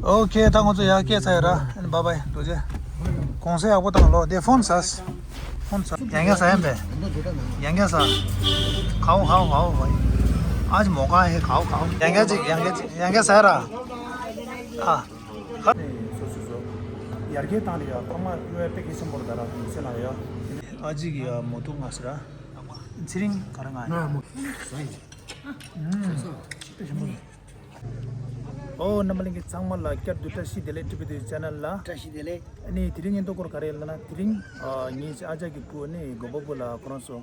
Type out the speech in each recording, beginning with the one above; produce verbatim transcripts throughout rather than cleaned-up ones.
ཨོ་ཁེ། ད་ང་ཚོ་ཡར་སྐྱེལ་ཚར་ཡོད་ར། ཨ་ནི་བཱའི་བཱའི། ཐུགས་རྗེ་ཆེ། གུང་སེང་ཡག་པོ་བཏང་ལོ། དེ་ཕོན་ཟ། ཕོན་ཟ། ཡང་བསྐྱར་ཟ་ཡང་བས། ཡང་བསྐྱར་ཟ། ཁའོ་ཁའོ་ཁའོ་བའི། आज मौका है, खाओ खाओ। ཡང་བསྐྱར་ཅིག་ཡང་བསྐྱར་ཅིག་ཡང་བསྐྱར་ཟ་ར། ཨ། ཁ། སོ་སོ་སོ། ཡར་རྒྱས་བཏང་ནས་ཡ་ཚང་མ་གཡོ་ཡ་དཔེ་གལ་ཆེན་པོ་རེད་ད་ར། མི་ཚེ་ནང་ཡ། ཨ་ཅེ་གི་ཡ་མོ་ཏོ་ང་ཟེར་ར། ཚེ་རིང་ག་རེ་ང་ཡ། ང་མོ་ཟ་ཡིན། ཨུམ། དཔེ་ཆེན་པོ་རེད། ཨོ་རྣམ་པ་ལྷན་རྒྱས་ཚང་མ་ལ་བསྐྱར་དུ་བཀྲ་ཤིས་བདེ་ལེགས། ཊི་བི་དུ་ཆེ་ནལ་ལ་བཀྲ་ཤིས་བདེ་ལེགས། ཨ་ནི་དེ་རིང་ཉིན་ཐོ་སྐོར་ག་རེ་ཡིན་ལབ་ན། དེ་རིང་ཨ་ངའི་ཨ་ཅག་གི་བུ་ཨ་ནི་དགོན་པ་བུ་ལ་ཁོ་རང་ཚོ་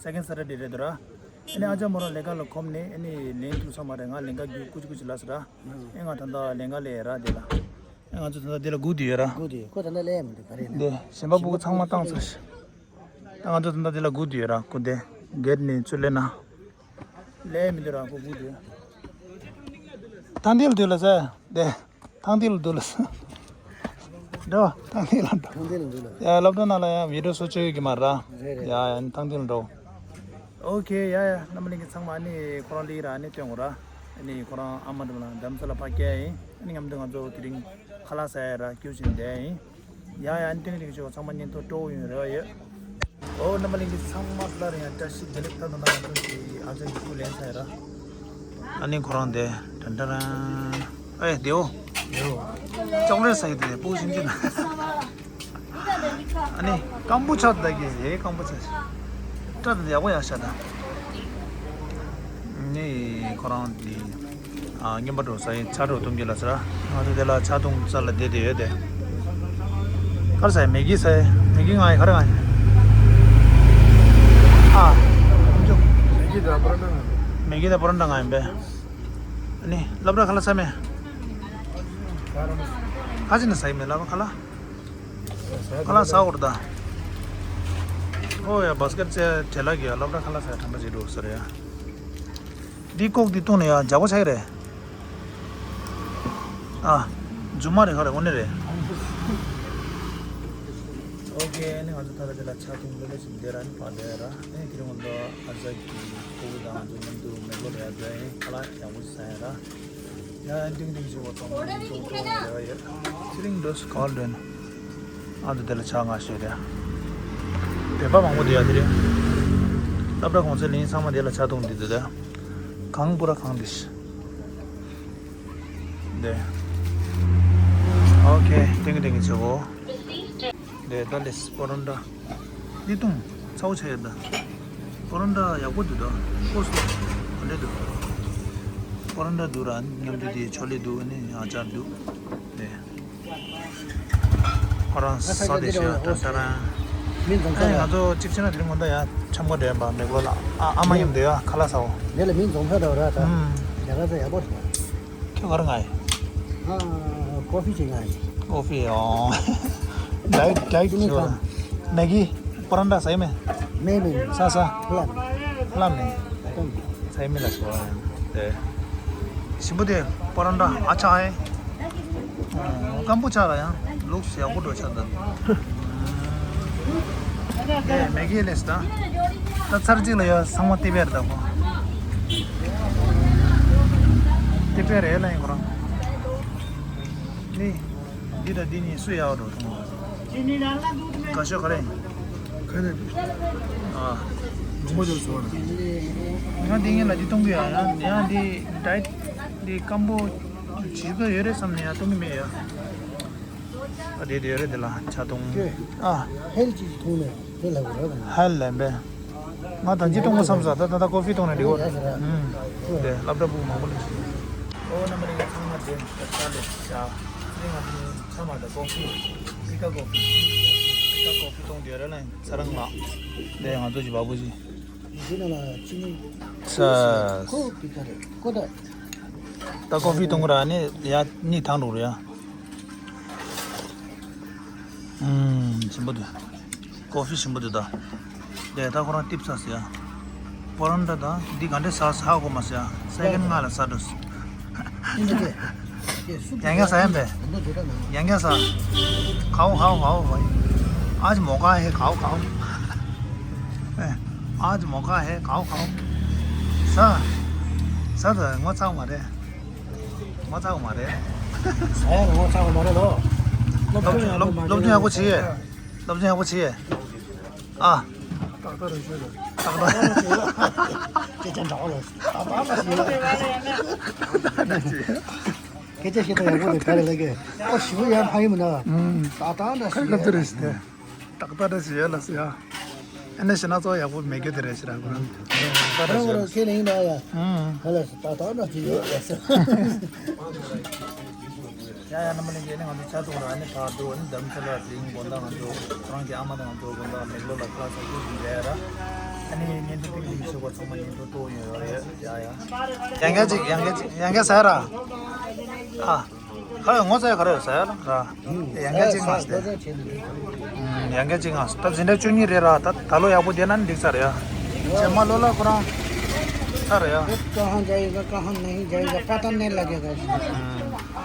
སེ་ཀེན་ཌི་སེ་ཊར་ཌེ་རེད་འདུག་ར། ཨ་ནི་ཨ་ཅག་མོ་རང་ལས་ཀ་ལ་ཁོམ་ནས་ཨ་ནི་ལེན་ཐུབ་ས་མ་རེད། ང་ལས་ཀ་རྒྱུགས་ཀུ་ཅི་ཀུ་ཅི་ལབ་སོང་ར། ཨེ་ང་ད་ལྟ་ལས་ཀ་ལས་ར་དེ་ལ། ཨེ་ང་ཚོ་ད་ལྟ་དེ་ལ་སྒུག་བསྡད་ཡོད་ར། སྒུག་བསྡད་ཡོད། ཁོ་ད་ལྟ་སླེབས་མི་འདུག་ག་རེ་ཡིན་ན། འདི་གཞན་པ་ཕྲུ་གུ་ཚང་མ་བཏང་ཚར་ཤག་ད་ང་ཚོ་ད་ལྟ་དེ་ལ་སྒུག་བསྡད་ཡོད་ར། སྒུག་བསྡད། གེ་ཊི་ནས་ཚུར་སླེབས་ན། ལས་མི་འདུག་ར། ཁོ་སྒུག་འདུག་ཐང་ཏིལ་འདུག་ལ་ཟེར། དེ་ཐང་ཏིལ་འདུག་ལ་ཟེར། འགྲོ། ཐང་ཏིལ་ལ་འགྲོ། ཐང་ཏིལ་འདུག་ལ། ཡ་སློབ་གྲྭ་ནང་ལ་ཡང་བི་ཌི་ཡོ་བཟོ་བཅུག་ཡོད་ཀྱི་མ་ར། རེད་རེད། ཡ་ཡ་ཐང་ཏིལ་འགྲོ། ཨོ་ཁེ། ཡ་ཡ་རྣམ་པ་ལྷན་རྒྱས་ཚང་མ་ཨ་ནི་ཁོ་རང་ལི་ར་ཨ་ནི་སྟོན་དགོས་ར། ཨ་ནི་ཁོ་རང་ཨ་མ་འགྲམ་ལ་རྡ་རམ་ས་ལ་ཕར་བསྐྱལ་ཡིན། ཨ་ནི་མཉམ་དུ་ང་ཚོ་དེ་རིང་ཁ་ལག་ཟ་ཡ་ར་སྐྱོད་བཞིན་བསྡད་ཡིན། ཡ་ཡ་ཨ་ནི་ཐེངས་རིང་ཞིག་ཚང་མ་ཉིན་ཐོ་སྤྲོ་བོ་ཡོང་རེ་བ་ཡོད། ཨོ་རྣམ་པ་ལྷན་རྒྱས་ཚང་མ་སླར་ཡང་བཀྲ་ཤིས་བདེ་ལེགས། ད་ད་ང་ཚོ་གི་ཨ་ཅག་གི་སྐུ་ལེན་ཚར་ཡ་ར། ཨ་ནི་ཁོ་རང་དེ་དྲན་དྲ་རང་། ཨེ་དེའོ། དེའོ། ཅོག་ལེ་ཊི་ཟ་ཡི་དེ་སྤུ་ཤིན་ཅི་ན། ཨ་ནི་སྐམ་པོ་ཆགས་ད་གི་ཧེ་སྐམ་པོ་ཆགས། སྐྲ་དེ་ཡག་པོ་ཡག་ཤ་ད། ནི་ཁོ་རང་དེ། ཨ་རྔན་པ་འགྲོ་ས་ཡིན། ཆ་འགྲོ་གཏོང་རྒྱུ་ལ་ཟེར། ང་ཚོ་དེ་ལ་ཆ་འཐུང་ས་ལ་བསྡད་དེ་ཡོད་དེ། ག་རེ་ཟ་ཡི། མེ་གི་ཟ་ཡི། མེ་གི་ང་ཡི་ག་རེ་ང་ཡི། ཨ། མེ་གི་དང་པ་རོན་ཊ་ང་ཡི། མེ་གི་དང་པ་རོན་ཊ་ང་ཡིན་པས། ཨ་ནི་སློབ་གྲྭ་ཁ་ལག་ཟ་མེད། ཁ་ཅིག་ནས་ཟ་ཡི་མེད་སློབ་གྲྭ་ཁ་ལག་ཁ་ལག་ཟ་འོར་ད། ཨོ་ཡ་བྷ་སི་ཀེ་ཊི་ཅེ་བྲེ་ལ་གི་ཡ་སློབ་གྲྭ་ཁ་ལག་ཟ་ཡ་དྲན་པ་ཅིག་འགྲོ་ཟེར་ཡ། འདི་ཀོག་འདི་བཏུང་ནས་ཡ་འཇག་པོ་ཆགས་ཀྱི་རེད། ཨ། རྫུན་མ་རེད་ག་རེ་དངོས་གནས་རེད། ཨོ་ཁེ། ཨ་ནི་ང་ཚོ་ད་ལྟ་འདི་ལ་ཆ་འཐུང་ལོ་ལོ་ཞིག་འདི་ར་ནི་ཕར་སླེབས་ཡ་ར། ཨ་ནི་དེ་རིང་ང་ཚོ་ཨ་ཟ་གི་ཕྲུ་གུ་དང་ང་ཚོ་མཉམ་དུ་མེག་ལོ་ལ་ཡ་འགྲོ་ཡ་ཡིན། ཁ་ལག་ཡག་པོ་ཞིག་ཟ་ཡ་ར། ཡ་ཡ་ཏིང་ཏིང་ཞིག་བ་ཚང་མ་ཏོག་ཏོག་རེ་བ་ཡོད། ཚེ་རིང་འགྲོ་སི་ག་བར་འགྲོ་ན། ཨ་འདི་དེ་ལ་ཆ་ང་ཞོད་རེད། བོད་པ་མང་པོ་འདུག་ཡ་དེ་རིང་། སློབ་གྲྭ་གུང་སེང་ལིང་ཚང་མ་དེ་ལ་ཆ་འཐུང་འདི་འདུག་ད། གང་པུ་ར་གང་འདི་ཤི། འདི། ཨོ་ཁེ། ཏིང་ཏིང་ཆེ་བོ། འདི་ད་ལེས་པོ་རོན་ཊ། འདི་བཏུང་། ཚ་བོ་ཆགས་ཡོད་ད། པོ་རོན་ཊ་ཡག་པོ་འདུག་ད། ཀོ་སོ་ག་འདྲ་འདུག་པོ་རོན་ཊ་འདུག་ར། མཉམ་དུ་དེ་ཆོ་ལེ་འདུག་ཨ་ནི་ཨ་ཅར་འདུག་དེ། ཁོ་རང་ས་དེ་ཤ་ད་ས་རང་། མི་འཛོམས་ས་ཨ་ནི་ང་ཚོ་གཅིག་བྱས་ན་དེ་རིང་ངོ་ད་ཡ་འཆམ་ག་འདྲེན་པ་མེག་ལོ་ལ། ཨ་ཨ་མ་མཉམ་དུ་ཡ་ཁ་ལག་ཟ་འོ། དེ་ལ་མི་འཛོམས་ས་འདྲ་བ་ར་ད། ཨུམ། རྒྱ་གར་ས་ཡག་པོ་རེད། ཁྱོད་ག་རེ་ང་ཡི། ཨ། ཀོ་ཧྥི་ཅིག་ང་ཡི། ཀོ་ཧྥི་ཨོ། ཌའེ་ཊི་ཌའེ་ཊི་ཅི་ནི་ཟེར་བ། མེ་གི། པ་རན་ཏྲ་ཟ་ཡི་མེད། མེད་མེད། ཟ་ཟ། ལབ། ལབ་ནི། ལབ་ནི། ཟ་ཡི་མེད་ལ་ཟེར་བ། དེ། ཞིམ་པོ་དེ་པ་རན་ཏྲ་ཨ་ཆ་ཨེ། སྐམ་པོ་ཆགས་ལ་ཡང་ལུགས་ཡག་པོ་འགྲོ་ཆགས་འདུག་དེ་མེ་གི་ལས་ད། ད་ཚར་གཅིག་ལ་ཡ་ཚང་མ་ཏི་པེ་རེད་ད་ཁོ། ཏི་པེ་རེད་ལ་ཡིན་ཁོ་རང་། ནི། འདི་དང་འདི་གཉིས་སུ་ཡག་འགྲོ་སོང་། ག་ཤོད་ག་རེ། ག་རེ། ཨ། མང་པོ་འགྲོ་སོང་། ང་འདི་ངེད་ལ་འདི་གཏོང་གི་ཡ་ཡང་ཡང་འདི་ཌའེ་ཊི་འདི་སྐམ་པོ་བྱེད་དགོས་ཡོད་རེད་བསམ་ནས་ཡ་གཏོང་གི་མེད་ཡ། ཨ་དེ་དེ་ཡོད་རེད་དེ་ལ་ཆ་གཏོང་། ཨ། ཧེལ་ཅིག་གཏོང་ནས་དེ་ལ་གོ་ར་ཧེལ་ལེན་པས། ང་ད་ཅི་གཏོང་གི་བསམ་ས་ད་ད་ད་ཀོ་ཧྥི་གཏོང་ནས་འགྲིག་གོ། ཨུམ། དེ་སློབ་གྲྭ་ཕྲུ་གུ་མང་པོ་ལ། ཨོ་རྣམ་པ་ལྷན་རྒྱས་ཚང་མ་དེ་ད་ལྟ་ལས་བྱ། དེ་ང་ཚོ་ཚང་མ་ད་ཀོ་ཧྥི། ཨི་ཀ་ཀོ་ཧྥི། ཨི་ཀ་ཀོ་ཧྥི་གཏོང་དུས་ར་ལ་ཚ་རང་ལགས། དེ་ང་ཚོ་ཞིག་བ་བུ་ཞིག་འདི་ནང་ལ་ཅི་ནི། ས། ཁོ་པི་ཀ་རེད་ཁོ་ད། ད་ཀོ་ཧྥི་གཏོང་གི་ར་ནི་ཡ་གཉིས་ཐང་འགྲོ་རེད་ཡ། ཨུམ། ཞིམ་པོ་འདུག་ཀོ་ཧྥི་ཞིམ་པོ་འདུག་ད། དེ་ད་ཁོ་རང་ཏིབ་ས་ཟེར་ཡ། པོ་རོན་ཊ་དང་འདི་ག་འདྲས་ཟ་ཟ་གོ་མ་ཟེར་ཡ། སེ་ཀེན་ང་ལ་ཟ་འགྲོ། ཡང་བསྐྱར་ཟ་ཡ་མེད། ཡང་བསྐྱར་ཟ། ཁའོ་ཁའོ་ཁའོ་ཁའོ། आज मौका है, खाओ खाओ। आज मौका है, खाओ खाओ। ཟ། ཟ་ད་ངོ་ཚ་བ་མ་རེད། ངོ་ཚ་བ་མ་རེད། ཟ་ཡ་རང་ཚ་བ་མ་རེད་ལོ། སློབ་སློབ་སློབ་སློབ་སྦྱོང་ཡག་པོ་བྱེད་ཡས། སློབ་སྦྱོང་ཡག་པོ་བྱེད་ཡས། ཨ། ཏག་ཏག་རེད་ཤོད་རེད། ཏག་ཏག་རེད་ཤོད་རེད། སྐད་ཆ་འདྲ་བ་ལ་ཏག་ཏག་ལ་ཞིག་སྐད་ཆ་བཤད་ད་ཡག་པོ་རེད་ག་རེ་ལ་གི་ཨོ་ཞི་བོ་ཡང་ཕ་ཡུལ་མི་ན་ཨུམ། ཏག་ཏག་ལ་ཞིག་སློབ་སྟོན་རེད་ཟེར་ཏེ། ཏག་ཏག་འདྲ་ཞིག་ཡོད་ལ་ཟེར་ཡ། ཨ་ནི་ཞེ་ན་ཚོ་ཡག་པོ་མེད་རྒྱུ་དེ་རེད་ཤི་ར་ཁོ་རང་། ཏག་ཏག་འདྲ་ཞིག་ཡོད་ལ། ཁྱེད་ནི་ཡིན་ན་ཡ། ཧ་ལ་ཏག་ཏག་འདྲ་ཞིག་ཡོད་ལ་ཟེར། ཡ་ཡ་རྣམ་པ་ལྷན་རྒྱས་ནི་ང་ཚོ་ཆ་ཚང་ར་ནི་ཕར་འགྲོ་ནི་འདམ་ས་ལ་དེ་རིང་དགོང་དག་ང་ཚོ་ཁོ་རང་གི་ཨ་མ་དང་ང་ཚོ་དགོང་དག་མེག་ལོར་ལ་ཁ་ལག་ཟ་རྒྱུ་ཞིག་རེད་ར། ཨ་ནི་བརྙན་ཐུང་ཏིག་ཏིག་ཞིག་བྱེད་པ་ཚང་མ་བརྙན་ཐུང་ཏོག་ཡོད་རེད་ཡ་ཡ། ཡང་སྐད་ཅིག་ཡང་སྐད་ཅིག་ཡང་སྐད་ཟ་ར། ཨ། ཁ་ལག་ངོ་ཚ་ཡ་ག་རེ་ཡོད་ཟ་ཡ་ལ་ར། ཡང་སྐད་ཅིག་མ་ཟ། ཡང་སྐད་ཅིག་མ་ཟ། ད་འཛིན་གྲྭ་བཅུ་གཉིས་རེད་ར། ད་ད་ལོ་ཡག་པོ་བསྡད་ན་འགྲིག་ས་རེད་ཡ། རྗེས་མ་ལོ་ལ་ཁོ་རང་ཚ་རེད་ཡ། कहाँ जाएगा, कहाँ नहीं जाएगा, पता नहीं लगेगा।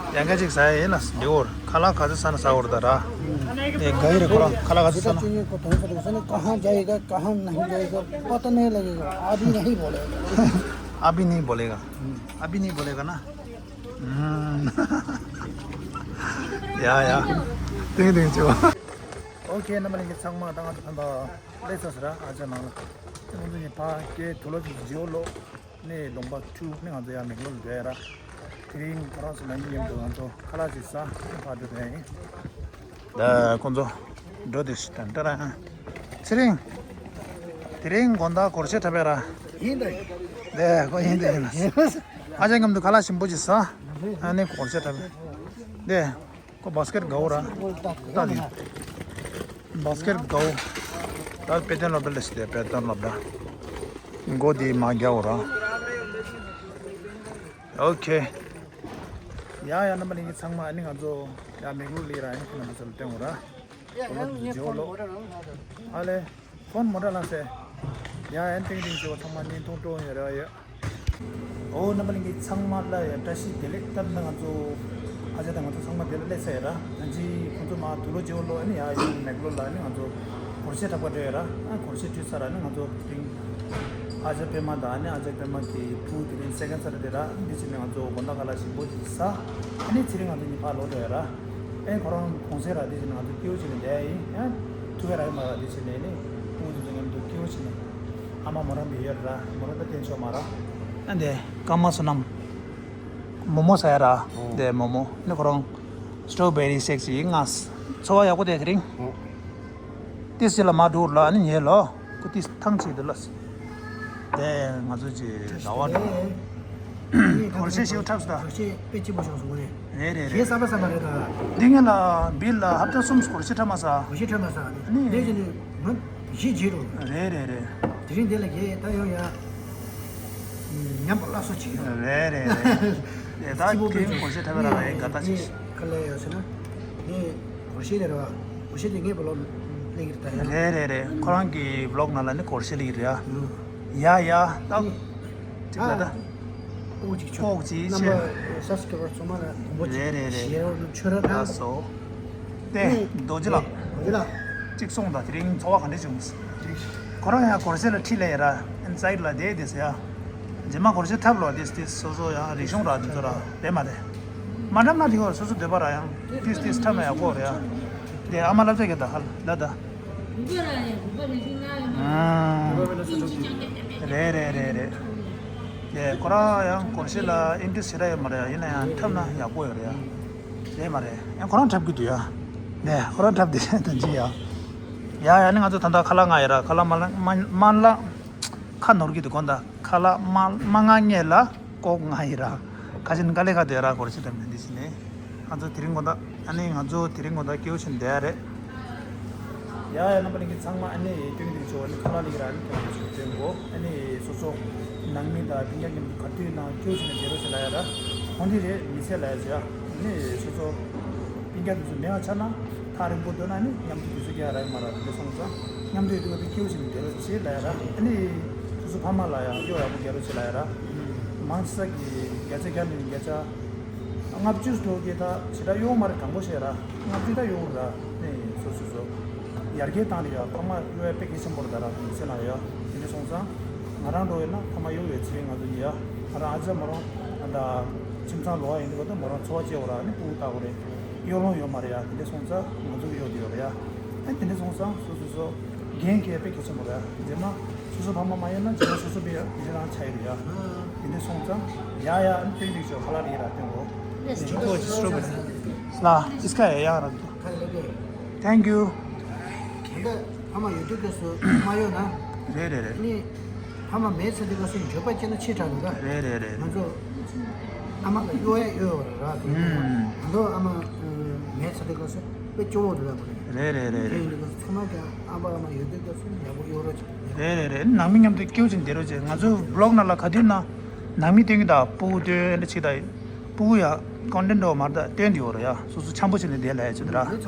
ཡང་སྐད་ཅིག་ཟ་ཡ་ཡིན་ལ་འགྲིག་འོར། ཁ་ལག་ག་ཚོད་ཟ་ན་ཟ་འོར་ད་ར། ཨེ་ག་ཡི་རེད་ཁོ་རང་ཁ་ལག་ག་ཚོད་ཟ་ན། जितना चाहिए को तो पता नहीं, कहाँ जाएगा, कहाँ नहीं जाएगा, पता नहीं लगेगा, अभी नहीं बोलेगा। अभी नहीं बोलेगा। अभी नहीं बोलेगा ना। ཡ་ཡ། ཏིང་ཏིང་ཆོ། ཨོ་ཁེ་རྣམ་པ་ལྷན་རྒྱས་ཚང་མ་ད་ང་ཚོ་ཕན་པ་སླེབས་ཚར་ཟེར་ར་ཨ་ཅག་ནང་ལ། ཁྱེད་ང་ཚོ་ཡིན་ཕ་སྐད་དུ་ལོ་ཅིག་ཇིའོ་ལོ་ནས་ལུང་པ་ཁྲུ་ནས་ང་ཚོ་ཡར་མེག་ལོར་འགྲོ་ཡ་ར། དེ་རིང་ཁོ་རང་ཚོ་ནང་མི་མཉམ་དུ་ང་ཚོ་ཁ་ལག་ཅིག་ཟ་ནས་ཕར་འགྲོ་དོན་ཡིན། ད་ཁོང་ཚོ་འགྲོ་དུས་ད་ལྟ་ར། ཚེ་རིང་། དེ་རིང་དགོང་དག་སྒོར་གཞས་འཁྲབ་པས་ར། ཡིན་ད་ཡིན། དེ་ཁོ་ཡིན་དེ་ཡིན་ལ། ཨ་ཅག་མཉམ་དུ་ཁ་ལག་ཞིམ་པོ་ཅིག་ཟ། ཨ་ནི་སྒོར་གཞས་འཁྲབ་པས། དེ། ཁོ་བཱ་སི་ཀེཊ་དགའ་བོ་ར། ལྟ་དེ། བཱ་སི་ཀེཊ་དགའ་བོ། ད་དཔེ་སྟོན་སློབ་གྲྭ་ལ་ཞིག་དེ་དཔེ་སྟོན་སློབ་གྲྭ། མགོ་དེ་མ་རྒྱག་བོ་ར། ཨོ་ཁེ། ཡ་ཡ་རྣམ་པ་ལྷན་རྒྱས་ཚང་མ་ཨ་ནི་ང་ཚོ་ཡ་མེག་ལོར་ལ་ཡིན་ར། ཨ་ནི་ཁྱེད་རྣམ་པ་ཚོ་ལ་སྟོན་བོ་ར། ཡ་ཡ་ཡ་ཇོ་ལོ། ཨ་ལེ། ཕོན་མོ་ཊ་ལ་སེ། ཡ་ཡན་ཏིང་ཏིང་ཅོ་ཚང་མ་བརྙན་ཐུང་སྤྲོ་ཡོད་རེད་ཡ། ཨོ་རྣམ་པ་ལྷན་རྒྱས་ཚང་མ་ལ་ཡ་བཀྲ་ཤིས་བདེ་ལེགས། སྟབས་ན་ང་ཚོ་ཨ་ཅག་དང་ང་ཚོ་ཚང་མ་དེ་ལ་སླེབས་ཚར་ཡ་ར། ད་ཅི་ཁོང་ཚོ་མ་དུ་ལོ་ཇོ་ལོ་ཨ་ནི་ཡ་ཡུལ་མེག་ལོར་ལ་ཨ་ནི་ང་ཚོ་སྒོར་གཞས་འཁྲབ་པ་འགྲོ་ཡ་ར། ཨ་སྒོར་གཞས་འཁྲབ་ཚར་ར་ཨ་ནི་ང་ཚོ་དེ་རིང་ཨ་ཅག་པད་མ་དང་ཨ་ནི་ཨ་ཅག་པད་མ་གི་བུ་དེ་རིང་སེ་ཀན་སར་ཌེ་ར། འདི་བྱས་ནས་ང་ཚོ་དགོང་དག་ཁ་ལག་ཞིམ་པོ་ཞིག་ཟ། ཨ་ནི་ཚེ་རིང་ང་ཚོ་གཉིས་ཕར་ལོག་འགྲོ་ཡ་ར། ཨེ་ཁོ་རང་གུང་སེང་ར། དེ་བྱས་ནས་ང་ཚོ་སྐྱིད་པོ་བྱས་ནས་བསྡད་ཡིན། ཨ་ཐུག་ཡ་ར་ཡོད་མ་ར། དེ་བྱས་ནས་ནི་ཕྲུ་གུ་དེ་ཚོ་མཉམ་དུ་སྐྱིད་པོ་བྱས་ནས། ཨ་མ་མོ་རང་དེ་ཡོད་ར། མོ་རང་ད་བསྟན་ཆོག་མ་ར། ཨ་འདི་སྐར་མ་བསོད་ནམས་མོ་མོ་ཟ་ཡ་ར། ཨོ། དེ་མོ་མོ་ནི་ཁོ་རང་སི་ཊོ་བེ་རི་སེག་ཅིག་ཡིན་ང་། འཚོ་བ་ཡག་པོ་དེ་དེ་རིང་། ཨོ། ཏིས་ཅི་ལ་མ་འགྲོ་ལ་ནི་ཉེ་ལོ། ཁོ་ཏིས་ཐང་ཆད་འདུག་ལ། དེ་ང་ཚོ་ཅི་ཟླ་བ་འགྲོ། སྒོར་གཞས་ཞིག་འཁྲབ་སོང་ད། སྒོར་གཞས་དཔེ་སྐྱིད་པོ་བྱུང་སོང་ངོ་ནས། རེད་རེད་རེད། གཞས་གསར་པ་གསར་པ་རེད་ད། འདི་ངེད་ལ་བིལ་ལ་ཧབ་ཏ་གསུམ་སྒོར་གཞས་འཁྲབ་མ་ས། སྒོར་གཞས་འཁྲབ་མ་ས་ནི། ནི་དེ་བཞིན་དུ་ང་གཞས་བརྗེད་འགྲོ། རེད་རེད་རེད། དེ་རིང་འདི་ལ་གཞས་ད་ཡོང་ཡ། ཉམས་པ་སླར་གསོ་བྱེད་ཀྱི་ཡོད། རེད་རེད་རེད། དེ་ད་སྐྱིད་པོ་དེ་དཔེ་སྒོར་གཞས་འཁྲབ་པ་ར་ཡིན་དགའ་ད་ཅིག་ག་ལ་ཡོད་ཟེར་ན། ངས་སྒོར་གཞས་ལས་ར་བ། སྒོར་གཞས་དེ་ངས་བློག་ལེགས་རེད་ད་ཡ། རེད་རེད་རེད། ཁོ་རང་གི་བློག་ནང་ལ་ནི་སྒོར་གཞས་ལེགས་རེད་ཨ། ཡ་ཡ་ད། ཅིག་ལ་ད། ཨོ་ཅིག་ཆོག་ཨོ་ཅིག་རྣམ་ཆེ། པ་སབ་སི་ཀ་རའིབ་ཚང་མ་ལ་དང་པོ་ཅིག་རེད་རེད་རེད། ཞེ་རོགས་ནང་ཆོས་ར་ད། ལགས་སོ། ཏེ་རྡོ་རྗེ་ལགས། རྡོ་རྗེ་ལགས། གཅིག་གསུངས་དང་དེ་རིང་འཚོ་བ་ག་འདྲ་བྱུང་། ཁོ་རང་ཡང་སྒོར་གཞས་ལ་ཁྲིད་ལ་ཡ་ར། ཨིན་སའིཌ་ལ་བསྡད་བསྡད་ཟེར་ཡ། རྗེས་མ་སྒོར་གཞས་འཁྲབ་ལོ་དེ་དེ་སོ་སོ་ཡང་རིག་གཞུང་ར་དེ་ཚོ་ར་རེད་མ་རེད། མ་འཁྲབ་ན་དེ་གོ་སོ་སོ་འདོད་པ་ར་ཡང་དེ་དེ་འཁྲབ་ན་ཡག་པོ་རེད་ཡ། དེ་ཨ་མ་ལབ་ཙེ་གེ་ད་ཧ་ལ་ད། རེད་རེད་རེད་རེད། དེ་ཁོ་རང་ཡང་སྒོར་གཞས་ལ་ཨིན་ཊི་རེ་སི་ཊི་ཞེ་དྲག་ཡོད་མ་རེད་ཡ། ཡིན་ན་ཡང་འཁྲབ་ན་ཡག་པོ་ཡོད་རེད་ཡ། རེད་མ་རེད། ཡང་ཁོ་རང་འཁྲབ་ཀྱི་འདུག་ཡ། ནས་ཁོ་རང་འཁྲབ་དེ་ད་ཅི་ཡ། ཡ་ཡ་ནི་ང་ཚོ་ད་ལྟ་ཁ་ལག་ང་ཡ་ར་ཁ་ལག་མ་ལ་མ་མ་ལ། ཁ་ནོར་གྱི་འདུག་གོ་ད། ཁ་ལག་མ་མ་ང་ངེ་ལ་ལྐོག་ང་ཡི་ར། ཁ་ཆེན་དཀའ་ལས་ཁག་དེ་ར་སྒོར་གཞས་འཁྲབ་ནས་འདི་ཕྱིན་ནས། ང་ཚོ་དེ་རིང་དགོང་དག་ཨ་ནི་ང་ཚོ་དེ་རིང་དགོང་དག་སྐྱིད་པོ་བྱས་ནས་བསྡད་ཡ་རེད། ཡ་ཡ་རྣམ་པ་ལྷན་རྒྱས་ཚང་མ་ཨ་ནི་སྟོན་གྱི་འདུག་ཆོག་ཨ་ནི་ཁ་ལག་ལེགས་ར་ཨ་ནི་ཁྱེད་རང་ཚོ་སྟོན་གོ་ཨ་ནི་སོ་སོ་ནང་མི་དང་སྤུན་ཀྱག་མཉམ་དུ་ག་དུས་ནང་སྐྱིད་པོ་བྱས་ནས་བསྡད་རོགས་བྱེད་ལ་ཡ་ར། ཁོང་དེ་རེད་མི་ཚེ་ལ་ཡ་ཟེར་ཡ། ཨ་ནི་སོ་སོ་སྤུན་ཀྱག་དེ་ཚོ་མེད་པ་ཆགས་ན་ཐག་རིང་པོ་སྡོད་ན་ནི་མཉམ་དུ་དུས་ཚོད་སྐྱེལ་ཡ་རག་གི་མ་རེད། དེ་འདྲ་སོང་ཙང་མཉམ་དུ་ཡོད་དུས་སྐྱིད་པོ་བྱས་ནས་བསྡད་རོགས་བྱེད་ལ་ཡ་ར། ཨ་ནི་སོ་སོ་ཕ་མ་ལ་ཡ་གཡོག་ཡག་པོ་རྒྱག་རོགས་བྱེད་ལ་ཡ་ར། མང་ཆེ་ས་གི་བརྒྱ་ཆ་བརྒྱ་ནས་བརྒྱ་ཆ་ལྔ་བཅུ་འགྲོ་གི་ད་ཞེ་དྲག་གཡོག་མ་རེད། དྲང་པོ་བཤད་ར་ལྔ་བཅུ་ད་གཡོག་ར། ཨ་ནི་སོ་སོ་སོ་ཡར་རྒྱས་བཏང་རེད་ཡ། ཕ་མ་གཡོག་ཡ་དཔེ་གལ་ཆེན་པོ་རེད་ད་ར་མི་ཚེ་ནང་ཡ། དེ་འདྲ་སོང་ཙང་ང་རང་འགྲོ་ཡོད་ན་ཕ་མ་གཡོག་ཡོད་ཚེ་ང་ཚོ་ཡ་ང་རང་ཨ་ཅག་མ་རུང་ད། ཁྱིམ་ཚང་ལོགས་ཡིན་དུས་ད་མོ་རང་འཚོ་བ་སྐྱེལ་བ་ར་ནི་སྤུ་གུ་ལྟ་བུ་རེད། གཡོ་ལོང་ཡོད་མ་རེད་ཡ། དེ་འདྲ་སོང་ཙང་ང་ཚོ་གི་གཡོ་དེ་ཡོད་རེད་ཡ། ཨ་དེ་འདྲ་སོང་ཙང་སོ་སོ་སོ་འགན་འཁྱེར་དཔེ་གལ་ཆེན་པོ་རེད་ཡ། རྗེས་མ་སོ་སོ་ཕ་མ་མ་ཡོད་ན་རྗེས་མ་སོ་སོ་དཔེ་ཡ་དེ་རང་ཆགས་ཡོད་རེད་ཡ། དེ་འདྲ་སོང་ཙང་ཡ་ཡ་ཨ་ནི་སྟོན་འདྲི་ཆོག་ཁ་ལག་ལ་ཡི་ར་སྟོན་གོ། ལ་ཨིས་ཁ་ཡ་ཡ་ར་འདུག Thank you. ད་ཕ་མ་ཡོད་དུས་སྐབས་སུ་མ་ཡོད་ན། རེད་རེད་རེད། ནི་ཕ་མ་མེད་ཚེ་དུས་སྐབས་སུ་འགྱོད་པ་སྐྱེ་ན་ཆེ་དྲགས་འདུག་ག་རེད་རེད་རེད། ང་ཚོ་ཨ་མ་གཡོ་ཡ་གཡོ་བ་ར་དེ། ང་ཚོ་ཨ་མ་མེད་ཚེ་དུས་སྐབས་སུ་དཔེ་སྐྱོ་བོ་འདུག་ག་རེད་རེད་རེད། དེ་ཡིན་དུས་སྐབས་སུ་ཚང་མ་ཀྱང་ཨ་ཕ་ཨ་མ་ཡོད་དུས་སྐབས་སུ་ཡག་པོ་གཡོ་རོགས་བྱེད། རེད་རེད་རེད། ནང་མི་མཉམ་དུ་སྐྱིད་པོ་བྱས་ནས་བསྡད་རོགས་བྱེད། ང་ཚོ་བི་ལོག་ནང་ལ་ག་དུས་ན་ནང་མི་སྟོན་གྱི་ད་སྤུ་གུ་སྟོན་འདྲ་ཅིག་ད། སྤུ་གུ་ཡ་ཀོན་ཊེན་འགྲོ་མར་ད་སྟོན་དེ་ཡོད་རེད་ཡ། སོ་སོ་འཆམ་པོ་བྱས་ནས་བསྡད་ལ་ཡ་ཅི་ད་ར།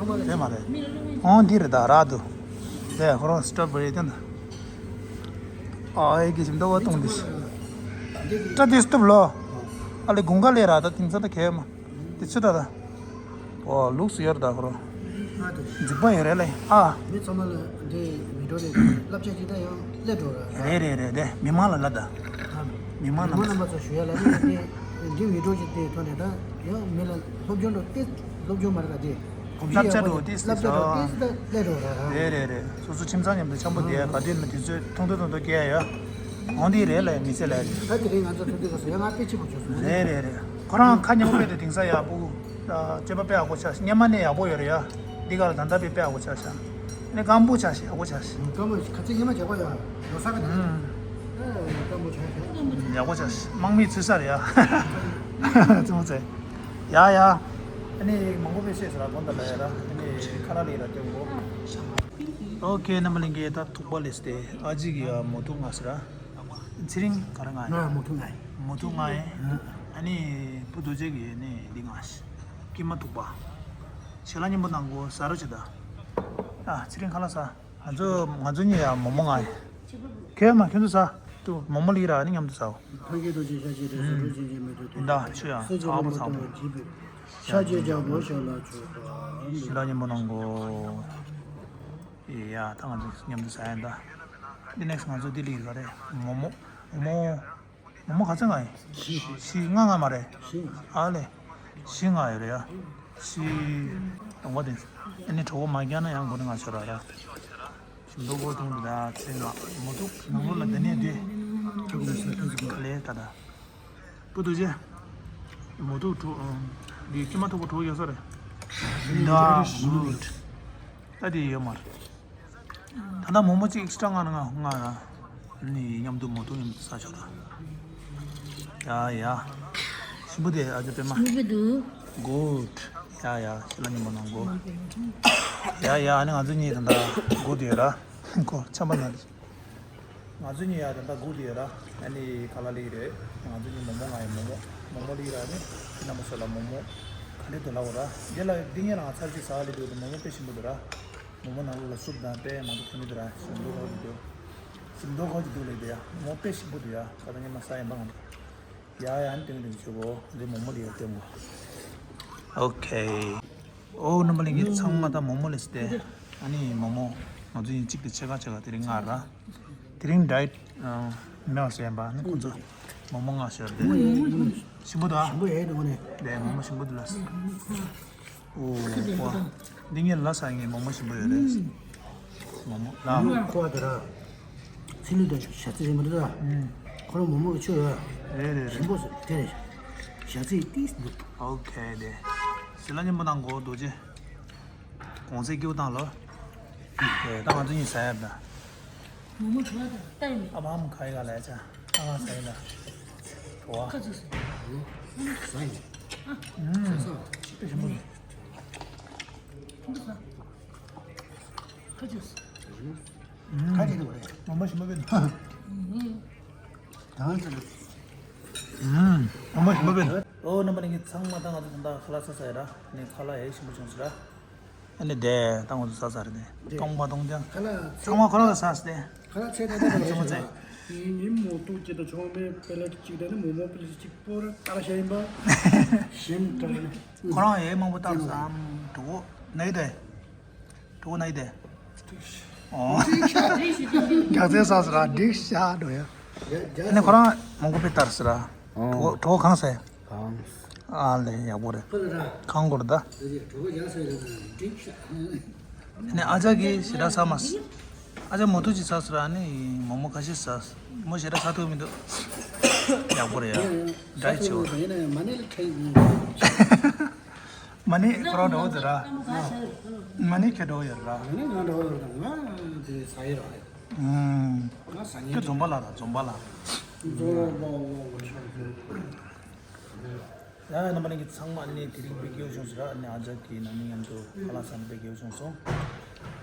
དེ་མ་རེད། ཨོ་འདི་རེད་ད་ར་འདུག་དེ་ཁོ་རང་སི་ཊོབ་རེད་དེ་ན། ཨ་ཨེ་གི་ཞིམ་ཏོ་བ་གཏོང་དེ། ཏྲ་དེ་སི་ཊོབ་ལོ། ཨ་ལེ་དགུན་ཁ་ལས་ར་ད་དེང་སང་ད་གས་མ། དེ་ཚོ་ད་ད། ཨོ་ལུགས་སུ་ཡོད་རེད་ད་ཁོ་རང་། ཨ་དེ། འཇིགས་པ་ཡོད་རེད་ལེ་ཨ། མི་ཚང་མ་ལ་འདི་མི་འགྲོ་རེད། བསླབ་བྱ་ཅིག་ད་ཡང་སླེབས་འགྲོ་ར། རེད་རེད་རེད་དེ་མི་མང་ལ་ལབ་ད། མི་མང་མི་མང་རྣམ་པ་ཚོ་ཞུ་ཡ་ལ་ནི་དེ་འདི་མི་འགྲོ་ཅིག་དེ་ཐོན་ནས་ད་ཡང་མི་ལ་སློབ་སྦྱོང་འགྲོ་ཏེ་སློབ་སྦྱོང་མ་རེད་ད་དེ། གོམས་བློ་བྱ་འགྲོ་ཏེ་སློབ་བྱ་འགྲོ་ཏེ་ད་སླེབས་འགྲོ་ར། རེད་རེད་རེད། སོ་སོ་ཁྱིམ་ཚང་མཉམ་དུ་འཆམ་པོ་བསྡད་ཡ་ག་དུས་ན་དུས་ཚོད་ཐུང་ཐུང་ཐུང་ཐུང་སྐྱེལ་ཡ་ཡོད། འོང་དེ་རེད་ལ་མི་ཚེ་ལ། ད་དེ་རིང་ང་ཚོ་ཐུག་དུས་སྐབས་སུ་ཡང་ང་དཔེ་སྐྱིད་པོ་བྱུང་སོང་། རེད་རེད་རེད། ཁོ་རང་ཁ་ཉན་པོ་དཔེ་དེ་དེང་སང་ཡག་པོ། སྤྱོད་པ་དཔེ་ཡག་པོ་ཆགས་ཤག་སྔོན་མ་ནས་ཡག་པོ་ཡོད་རེད་ཡ། འདི་ག་ལ་ད་ལྟ་དཔེ་དཔེ་ཡག་པོ་ཆགས་ཤག་ནས་སྐམ་པོ་ཆགས་ཤག་ཡག་པོ་ཆགས་ཤག་སྐམ་པོ་ཁ་ཚིག་སྔོན་མ་ཡག་པོ་ཡོད། ལོ་གསར་ག་དེ། ཨ་སྐམ་པོ་ཆགས་ཤག་ཡག་པོ་ཆགས་ཤག་དམག་མིའི་ཚུལ་ས་རེད་ཡ། ཙི་མོ་ཙེ། ཡ་ཡ། ཨ་ནི་མང་པོ་དཔེ་བཤད་ཟེར་ལ་དགོངས་དག་ལ་ཡ་ར། ཨ་ནི་ཁ་ལག་ལ་ཡི་ར་སྟོན་གོ། ཨོ་ཁེ་རྣམ་པ་ལྷན་རྒྱས་ད་ཐུག་པ་ལེས་ཏེ་ཨ་ཅེ་གི་ཡ་མོ་ཐུག་ང་ཟེར་ར། ཚེ་རིང་ག་རེ་ང་ཡིན། ང་མོ་ཐུག་ང་ཡིན། མོ་ཐུག་ང་ཡིན། ཨ་ནི་བུ་རྡོ་རྗེ་གི་ནི་འདི་ང་ཤི། ཀྱེ་མ་ཐུག་པ། ཞལ་ལག་མཉམ་པོ་གནང་གོ་ཟ་རོ་བྱེད་ད། ཨ་ཚེ་རིང་ཁ་ལག་ཟ། ང་ཚོ་ང་ཚོ་གཉིས་ཡ་མོ་མོ་ང་ཡིན། ཁྱོད་མ་ཁྱོད་ཚོ་ཟ། ཏུ་མོ་མོ་ལི་ར་ནི་མཉམ་དུ་ཟའོ། ཕ་གི་རྡོ་རྗེ་ཤ་ཆེ་དེ་སུ་འགྲོ་ཅན་ཅན་མི་འདུག་དེ་ད་ཆུ་ཡ་སུ་ཚ་བོ་ཚ་བོ། ཤ་ཆེ་རྒྱ་བོ་ཤ་ལ་ཆོག་པ། ཞལ་ལག་མཉམ་པོ་གནང་གོ། ཡ་ད་ང་ཚོ་མཉམ་དུ་ཟ་ཡ་ད། འདི་ནེག་སི་ང་ཚོ་འདི་ལི་ག་རེད། མོ་མོ། མོ་མོ། མོ་མོ་ག་ཚོད་ང་ཡིན། བཞི། བཞི་ལྔ་ལྔ་མ་རེད། བཞི། ཨ་ལེ། བཞི་ལྔ་ཡོད་རེད་ཡ། བཞི། སྟོང་པ་དེ། ཨ་ནི་གྲོད་ཁོག་མ་རྒྱག་ན་ཡང་མགོ་ནས་ང་ཤོར་ར་ར། ཞིམ་མདོག་གོ་བཏུང་འདུག་ད་ཚེ་ལྔ་མོ་ཐུག་ནང་ལོགས་ལ་འདི་ནས་འདི། ཁ་ཁུ་སི་ཁ་ཁུ་སི་ལས་ད་ད། བུ་ཐུག་རྗེ། མོ་ཐུག་གྲོ། འདི་ཀྱེ་མ་ཐུག་པ་གྲོ་ཡོད་ས་རེད། ད་གུ་ཌ། ད་དེ་ཡོད་མ་རེད། ད་ལྟ་མོག་མོག་གཅིག་ཨེག་སི་ཊ་མངགས་ན་མངགས་ན། ནི་མཉམ་དུ་མོག་ཐུག་མཉམ་དུ་ཟ་ཆོག་ད། ཡ་ཡ། ཞིམ་པོ་དེ་ཨ་ཅེ་པད་མ། ཞིམ་པོ་འདུག་གུཌ། ཡ་ཡ་ཞི་ལ་ཉིན་མོ་ནང་གོ། ཡ་ཡ་ཨ་ནི་ང་ཚོ་གཉིས་ད་ལྟ་གུཌ་ཡོད་ར། གོ་ཆམ་པ་ན། ང་ཚོ་གཉིས་ཡ་ད་ལྟ་གུཌ་ཡོད་ར། ཨ་ནི་ཁ་ལག་ལི་རེད། ང་ཚོ་གཉིས་མོག་མོག་ང་ཡི་མོག་མོག་མོག་མོག་ལི་ར་ནི། རྣམ་པ་ཚོ་ལ་མོག་མོག་ག་འདྲ་འདུག་ལབ་འོ་ར། འདི་ལ་འདི་ངས་རང་ཚར་གཅིག་ཟ་ལི་འདུག་མོག་མོག་དཔེ་ཞིམ་པོ་འདུག་ར། མོག་མོག་ནང་ལོགས་ལ་སུབ་དང་དཔེ་མང་པོ་ཐོན་གྱི་འདུག་ར། ཞིམ་མདོག་ཁ་པོ་ཅིག་འདུག་ཞིམ་མདོག་ཁ་པོ་ཅིག་འདུག་ལབ་འདུག་ཡ། མོག་དཔེ་ཞིམ་པོ་འདུག་ཡ། ད་ལྟ་ངས་མ་ཟ་ཡིན་པ་ང་འདུག་ཡ་ཡ་ཨ་ནི་སྟོན་གྱི་འདུག་བྱེད་གོ། འདི་མོག་མོག་ལི་ཡ་སྟོན་གོ། ཨོ་ཁེ། ཨོ་རྣམ་པ་ལྷན་རྒྱས་ཚང་མ་ད་མོག་མོག་ལས་སྟེ། ཨ་ནི་མོག་མོག་ང་ཚོ་ཡིན་གཅིག་དེ་ཕྱེད་ཀ་ཕྱེད་ཀ་དེ་རིང་ང་ར། དེ་རིང་ཌའེ་ཊི་མེད་པ་ཟེར་ཡིན་པ་ནི་ཁོང་ཚོ་མོག་མོག་ང་ཤོར་ཏེ། ཞིམ་པོ་འདུག་ཨ། ཞིམ་པོ་ཡོད་འདུག་ནི། ལས་མོག་མོག་ཞིམ་པོ་འདུག་ལ། ཨོ་ཧོ། འདི་ངས་ལ་ས་ངས་མོག་མོག་ཞིམ་པོ་ཡོད་རེད། མོག་མོག་ལ། ཁོ་བ་དེ་ར། ཚི་ལུ་དང་ཞ་ཚི་ཞིམ་པོ་འདུག་ཨ། ཁོ་རང་མོག་མོག་གི་ཆུ་ཡོད། རེད་རེད་རེད། ཞིམ་པོ་ཟེར་དེ་རེད། ཞ་ཚི་ཏིས་འདུག་ཨོ་ཁེ་དེ། ཞི་ལ་ཉིན་མོ་ནང་གོ་རྡོ་རྗེ། གོང་ཚད་སྐྱིད་པོ་བཏང་ལོ། ཨེ་ད་ང་ཚོ་གཉིས་ཟ་ཡ་ད། མོག་མོག་བྲོ་བ་དང་ལྟ་ཡིན། ཨ་བ་ཨམ་ཁ་ཡི་ག་ལ་ཡ་ཆ། ཨ་ང་ཟ་ཡིན་ད། བྲོ་བ། ཁ་ཚུགས་སོ། ཟ་ཡིན། ཨ། ཨུམ། ཟ་ས། ཅི་ཞིམ་པོ་རེད། ཁ་ཚུགས་སོ། ཁ་ཚུགས་སོ། ཨུམ། ཁ་ཅིག་འདུག་རེད། མོག་མོག་ཞིམ་པོ་བས། ཨུམ། ད་ང་ཚོ་ལ། ཨུམ། མོག་མོག་ཞིམ་པོ་བས། ཨོ་རྣམ་པ་ལྷན་རྒྱས་ཚང་མ་ད་ང་ཚོ་ད་ལྟ་ཁ་ལག་ཟ་ས་ཡ་ར། ནས་ཁ་ལག་ཡ་ཞིམ་པོ་བྱུང་ཟེར་ར། ཨ་ནི་དེ་ད་ང་ཚོ་ཟ་ས་རེད་དེ། སྟོང་པ་སྟོང་རྐྱང་། ཁ་ལག་ཚང་མ་ཁོ་རང་ལ་ཟ་ས་དེ། ཁ་ལག་ཚད་ད་ད་རེད་ཅི་མ་ཚད། ངའི་མོག་ཐུག་གཅིག་དང་ཆོག་མེད་པེ་ལེ་ཊི་གཅིག་དང་ནི་མོག་མོག་པེ་ལེ་ཊི་གཅིག་པོ་ར་ཀ་ར་ཤ་ཡིན་པ། ཞིམ་དྲགས་ནི། ཁོ་རང་ཡའི་མང་པོ་བཏབ་སམ། གྲོད་ཁོག་ན་ཡི་དེ། གྲོད་ཁོག་ན་ཡི་དེ། ཨོ། རྒྱག་རྩལ་ས་ས་ར་འགྲིག་ཤ་འགྲོ་ཡ། ཨ་ནི་ཁོ་རང་མང་པོ་པེ་ལྟར་ས་ར། གྲོད་ཁོག་གྲོད་ཁོག་གང་ས་ཡ། གང་། ཨ་ལེ་ཡག་པོ་རེད། ཁོ་ལ་ར། གང་སྐོར་ད། དེ་རེད་གྲོད་ཁོག་རྒྱགས་ཟེར་རེད་ན་འགྲིག་ཤག་ནས་ཨ་ཅག་གིས་ཞེ་དྲག་ཟ་མ་སོང་། ཨ་ཅག་མོ་ཐུག་ཅིག་ཟ་སོང་ར། ནི་མོག་མོག་ཁ་ཤས་ཟ་སོང་། མོ་ཞེ་དྲག་ཟ་ཐུབ་མི་འདུག་ཡག་པོ་རེད་ཡ། ཌའེ་ཊི་བྱེད་འོ། ཡིན་ན་ཡང་མ་ཎི་ལ་ཁྲེལ་ཡིན། མ་ཎི་ཁོ་རང་འགྲོ་འོ་དེ་ར། མ་ཎི་ཁྱེད་འགྲོ་ཡོད་ར། མ་ཎི་ང་འགྲོ་ཡོད་ར། ང་དེ་ཟ་ཡི་ར། ཨུམ། ང་ཟ་ངེས། ཁྱོད་འཛོམས་པ་ལ་ར་འཛོམས་པ་ལ། འཛོམས་པ་ལ་འཛོམས་པ་ལ། ཡ་རྣམ་པ་ལྷན་རྒྱས་ཚང་མ་ནི་དེ་རིང་དཔེ་སྐྱིད་པོ་བྱུང་སོང་ར། ནི་ཨ་ཅག་གི་ནང་མི་མཉམ་དུ་ཁ་ལག་ཟ་ནི་དཔེ་སྐྱིད་པོ་བྱུང་སོང་།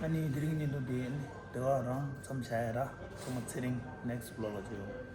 ཨ་ནི་དེ་རིང་བརྙན་ཐུང་དེ་ནི་དེ་ག་རང་མཚམས་བཞག་ཡ་ར། ཚང་མ་ཚེ་རིང་next vlog ལ་མཇལ་ཡོང་།